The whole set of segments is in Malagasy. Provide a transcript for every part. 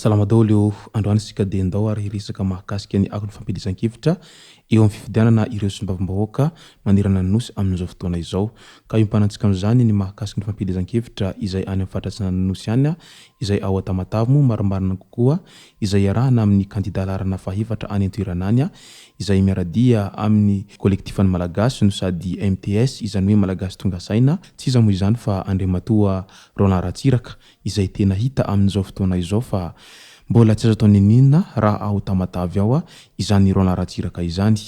Salama daholo ô! Androany isika dia ndao ary hiresaka mahakasika ny akon'ny fampielezan-kevitra eo amin'ny fifidianana ireo solombavambahoaka manerana ny Nosy amin'izao fotoana izao. Ka hiompanantsika amin'izany ny mahakasika ny fampielezan-kevitra izay any amin'ny faritra atsinanan'ny Nosy any izay ao Tamatave moa marimarina kokoa izay iarahana amin'ny kandida laharana fahefatra any an-toerana any izay miara-dia amin'ny Kolektifan'ny Malagasy no sady MTS izany hoe Malagasy Tonga Saina, tsy iza moa izany fa Andriamatoa Roland Ratsiraka izay tena hita amin'izao fotoana izao fa mbola tsy azo atao n'inon'inona raha ao Tamatave ao izany Roland Ratsiraka izany.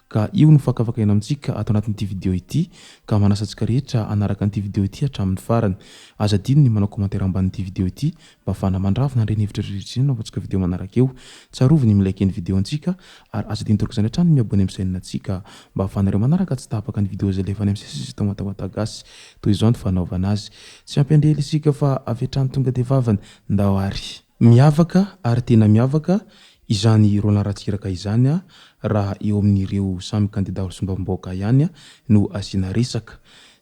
Ka io no fakafakaina amintsika ato anatin'ity video ity ka manasa antsika rehetra hanaraka an'ity video ity hatramin'ny farany. Aza adino ny manao commentaire ambanin'ity video ity mba afahana mandravona an'ireny hevitra rehetra ireny anaovantsika video manaraka eo. Tsarovy ny mi-like ny video antsika ary aza adino toraka izany hatrany ny mi-abonner amin'ny chaîne antsika mba ahafahanareo manaraka tsy tapaka ny video izay alefa any amin'ny sesisy eto Matamatà Gasy. Toy izao ny fanaovana azy. Tsy ampy an'ela isika fa avy hatrany tonga dia vavany. Ndao ary. Miavaka ary tena miavaka izany Roland Ratsiraka izany raha eo amin'ireo samy kandida ho solombavambahoaka ihany no asiana resaka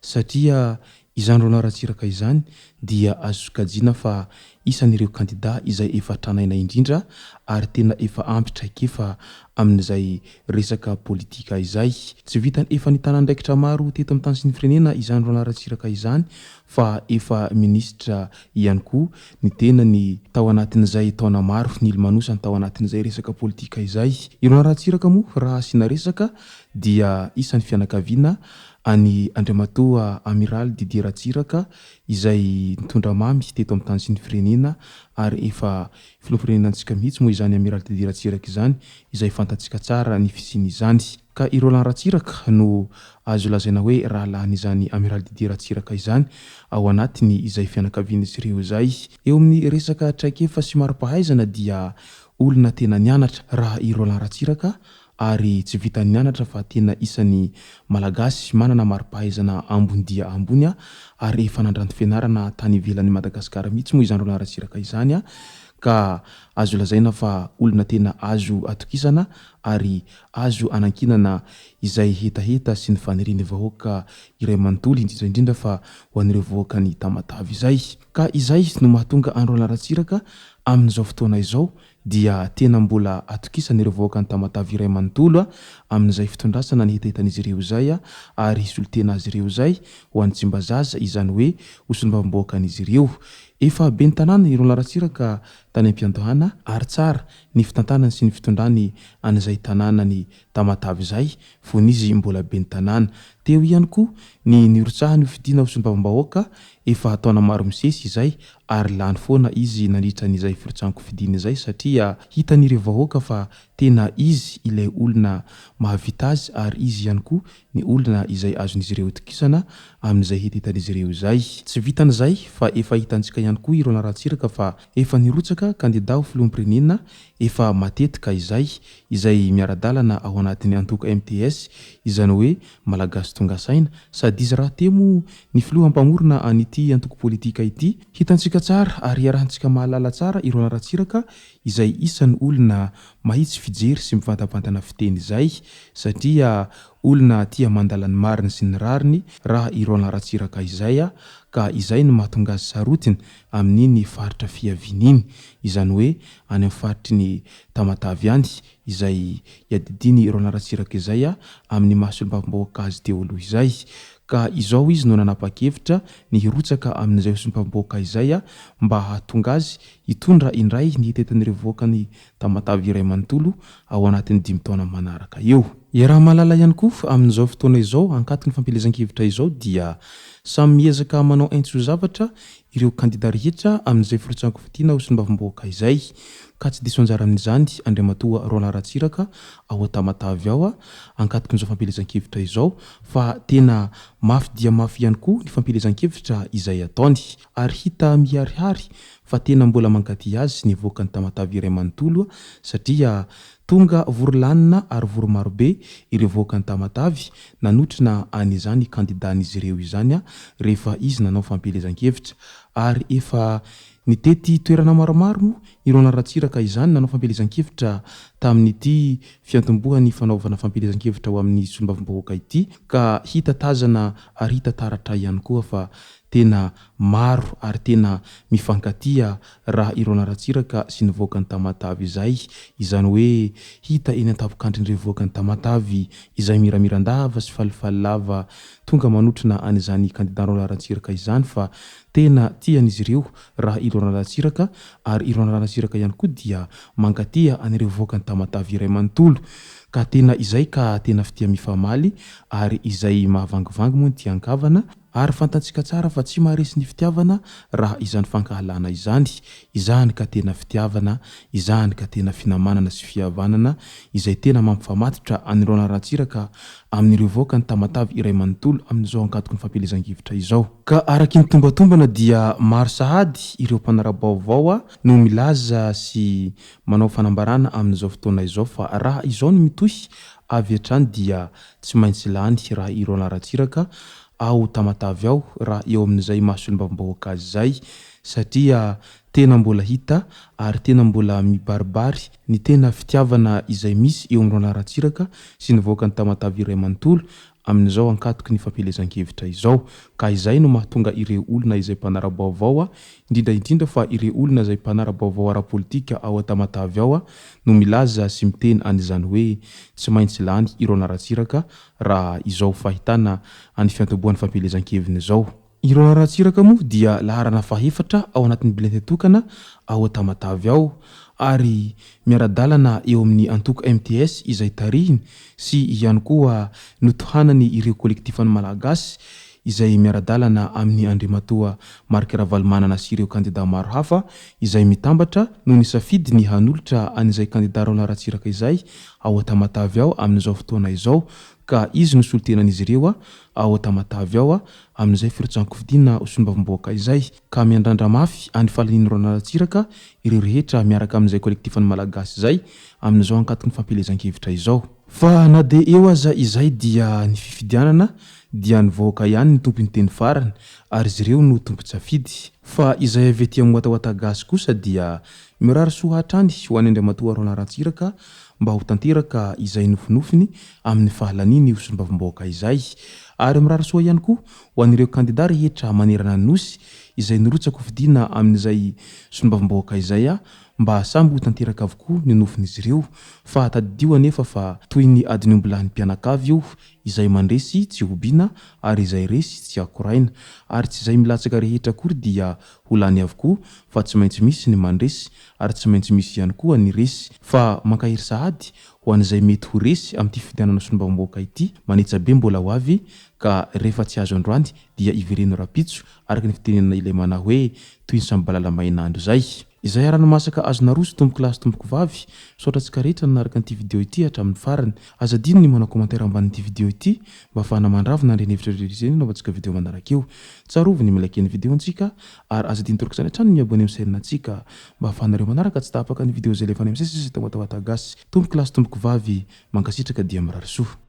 satria izany Roland Ratsiraka izany dia azo sokajiana fa isan'ireo kandida izay efa tranaina indrindra ary tena efa ampy traikefa amin'izay resaka politika izay. Tsy vitan'ny efa nitana andraikitra maro teto amin'ny tany sy ny firenena izany Roland Ratsiraka izany fa efa minisitra ihany koa ny tenany tao anatin'izay taona maro nilomanosany tao anatin'izay resaka politika izay. I Roland Ratsiraka moa raha asiana resaka dia isan'ny fianakaviana an'i Andriamatoa Amiraly Didier Ratsiraka izay nitondra mamy teto amin'ny tany sy ny firenena ary efa filoham-pirenenantsika mihitsy moa izany Amiraly Didier Ratsiraka izany izay fantatsika tsara ny fisian'izany. Ka i Roland Ratsiraka no azo lazaina hoe rahalahin'izany Amiraly Didier Ratsiraka izany ao anatiny izay fianakavian'izy ireo izay. Eo amin'ny resaka traikefa sy mari-pahaizana dia olona tena nianatra raha i Roland Ratsiraka ary tsy vitan'ny nianatra fa tena isan'ny Malagasy manana mari-pahaizana ambony dia ambony ary efa nandranto fianarana tany ivelan'i Madagasikara mihitsy moa izany Roland Ratsiraka izany ka azo lazaina fa olona tena azo atokisana ary azo anankinana izay hetaheta sy ny fanirian'ny vahoaka iray manontolo, indrindra indrindra fa ho an'ireo vahoakan'i Tamatave izay. Ka izay no mahatonga an'i Roland Ratsiraka amin'izao fotoana izao dia tena mbola atokisan'ireo vahoakan'i Tamatave iray manontolo amin'izay fitondrasana ny hetahetan'izy ireo izay ary hisolo tena azy ireo izay ho any Tsimbazaza, izany hoe ho solombavambahoakan'izy ireo. Efa ben'ny tanàna i Roland Ratsiraka tany am-piandohana ary tsara ny fitantanany sy ny fitondrany an'izay tanànan'i Tamatave izay fony izy mbola ben'ny tanàna. Teo ihany koa ny nirotsahany ho fidiana ho solombavambahoaka efa taona maro misesy izay ary lany foana izy nandritra an'izay firotsahan-kofidina izay satria hitan'ireo vahoaka fa tena izy ilay olona mahavita azy ary izy ihany koa ny olona izay azon'izy ireo itokisana amin'izay hetahetan'izy ireo izay. Tsy vitan'izay fa efa hitantsika ihany koa i Roland Ratsiraka fa efa nirotsaka kandida ho filoham-pirenena efa matetika izay, izay miara-dalana ao anatin'ny antoko MTS, izany hoe Malagasy Tonga Saina, sady izy rahateo moa ny filoha mpamorona an'ity antoko politika ity. Hitantsika tsara ary iarahantsika mahalala tsara i Roland Ratsiraka izay isan'ny olona mahitsy fijery sy mivantavantana fiteny izay satria olona tia mandala ny mariny sy ny rariny raha i Roland Ratsiraka izay ka izay no mahatonga azy sarotiny amin'iny faritra fiaviany iny, izany hoe any amin'ny faritry ny Tamatave any izay iadidian'i Roland Ratsiraka izay amin'ny maha solombavambahoaka azy teo aloha izay. Ka izao izy no nanapa-kevitra ny hirotsaka amin'izay ho solombavambahoaka izay mba hahatonga azy hitondra indray ny hetahetan'ireo vahoakan'i Tamatave iray manontolo ao anatin'ny dimy taona manaraka eo. Iaraha-mahalala ihany koa fa amin'izao fotoana izao, ankatoky ny fampielezan-kevitra izao dia samy miezaka manao aintso zavatra ireo kandida rehetra amin'izay firotsahan-kofidina ho solombavambahoaka izay ka tsy diso anjara amin'izany Andriamatoa Roland Ratsiraka ao Tamatave ao ankatokin'izao fampielezan-kevitra izao fa tena mafy dia mafy ihany koa ny fampielezan-kevitra izay ataony ary hita miharihary fa tena mbola mankatia azy ny vahoakan'i Tamatave iray manontolo satria tonga vory lanona ary vory marobe ireo vahoakan'i Tamatave nanotrona an'izany kandidan'izy ireo izany rehefa izy nanao fampielezan-kevitra ary efa nitety toerana maromaro moa i Ronald Ratsiraka izany nanao fampielezan-kevitra tamin'ity fiantombohan'ny fanaovana fampielezan-kevitra ho amin'ny solombavambahoaka ity ka hita tazana ary hita taratra ihany koa fa tena maro ary tena mifankatia raha i Roland Ratsiraka sy ny vahoakan'i Tamatave izay, izany hoe hita eny an-tampon-kandrin'ireo vahoakan'i Tamatave izay miramiran-dava sy falifaly lava tonga manotrona an'izany kandida Roland Ratsiraka izany fa tena tian'izy ireo raha i Roland Ratsiraka ary i Roland Ratsiraka ihany koa dia mankatia an'ireo vahoakan'i Tamatave iray manontolo ka tena izay ka tena fitia mifamaly ary izay mahavangivangy moa ny tian-kavana. Ary fantantsika tsara fa tsy maharesy ny fitiavana raha izany fankahalana izany, izany ka tena fitiavana, izany ka tena finamanana sy fihavanana izay tena mampifamatotra an'i Roland Ratsiraka amin'ireo vahoakan'i Tamatave iray manontolo amin'izao ankatoky ny fampielezan-kevitra izao. Ka araky ny tombatombana dia maro sahady ireo mpanara-baovao no milaza sy manao fanambarana amin'izao fotoana izao fa raha izao no mitohy avy hatrany dia Tsy maintsy lany raha i Roland Ratsiraka ao Tamatave ao raha eo amin'izay maha solombavambahoaka azy izay satria tena mbola hita ary tena mbola mibaribary ny tena fitiavana izay misy eo amin'i Roland Ratsiraka sy ny vahoakan'i Tamatave iray manontolo amin'izao ankatoky ny fampielezan-kevitra izao ka izay no mahatonga ireo olona izay mpanara-baovao indrindra indrindra fa ireo olona izay mpanara-baovao ara-politika ao Tamatave ao no milaza sy miteny an'izany hoe tsy maintsy lany i Roland Ratsiraka raha izao fahitana any fiantobohan'ny fampielezan-keviny izao. I Roland Ratsiraka moa dia laharana fahefatra ao anatin'ny bileta tokana ao Tamatave ao ary miara-dalana eo amin'ny antoko MTS izay tarihiny sy ihany koa notohanany ireo kolektifan'ny Malagasy izay miara-dalana amin'i Andriamatoa Marc Ravalomanana sy ireo kandida maro hafa izay mitambatra no nisafidy ny hanolotra an'izay kandida Roland Ratsiraka izay ao Tamatave ao amin'izao fotoana izao ka izy no solontenan'izy ireo ao Tamatave ao amin'izay firotsahan-kofidina ho solombavambahoaka izay ka miandrandra mafy any Falinian'i Roland Ratsiraka ireo rehetra miaraka amin'izay kolektifan'ny Malagasy izay amin'izao ankatoky ny fampielezan-kevitra izao. Fa na dia eo aza izay dia ny fifidianana dia ny vahoaka ihany no tompon'ny teny farany ary izy ireo no tompon-tsafidy. Fa izay avy aty amin'ny Watawata Gasy kosa dia mirary soa hatrany ho an'i Andriamatoa Roland Ratsiraka mba ho tanteraka izay nofinofiny amin'ny fahalaniany ho solombavambahoaka izay. Ary mirary soa ihany koa ho an'ireo kandida rehetra manerana ny Nosy izay nirotsaka-hofidiana amin'izay solombavambahoaka izay mba samy ho tanteraka avokoa ny nofin'izy ireo. Fa tadidio anefa fa toy ny adin'ny ombilahin'ny mpianakavy io, izay mandresy tsy hobiana ary izay resy tsy akoraina. Ary tsy izay milatsaka rehetra akory dia ho lany avokoa fa tsy maintsy misy ny mandresy ary tsy maintsy misy ihany koa ny resy. Fa mankahery sahady ho an'izay mety ho resy amin'ity fifidianana solombavambahoaka ity, manetsa be mbola ho avy ka rehefa tsy azo androany dia ivereno rapitso araka ny fitenenana ilay manao hoe toy ny samy balala main'andro izay. Izay aranomasaka azo naroso tompoko lahy sy tompoko vavy, misaotra antsika rehetra nanaraka an'ity video ity hatramin'ny farany. Aza adino ny manao commentaire ambanin'ity video ity mba afahana mandravona an'ireny hevitra rehetra ireny hanaovantsika video manaraka eo. Tsarovy ny mi-like ny video antsika ary aza adino toraka izany hatrany ny mi-abonner amin'ny chaîne antsika mba afahanareo manaraka tsy tapaka ny video izay alefanay misesy eto Watawata Gasy. Tompoko lahy sy tompoko vavy, mankasitraka dia mirary soa.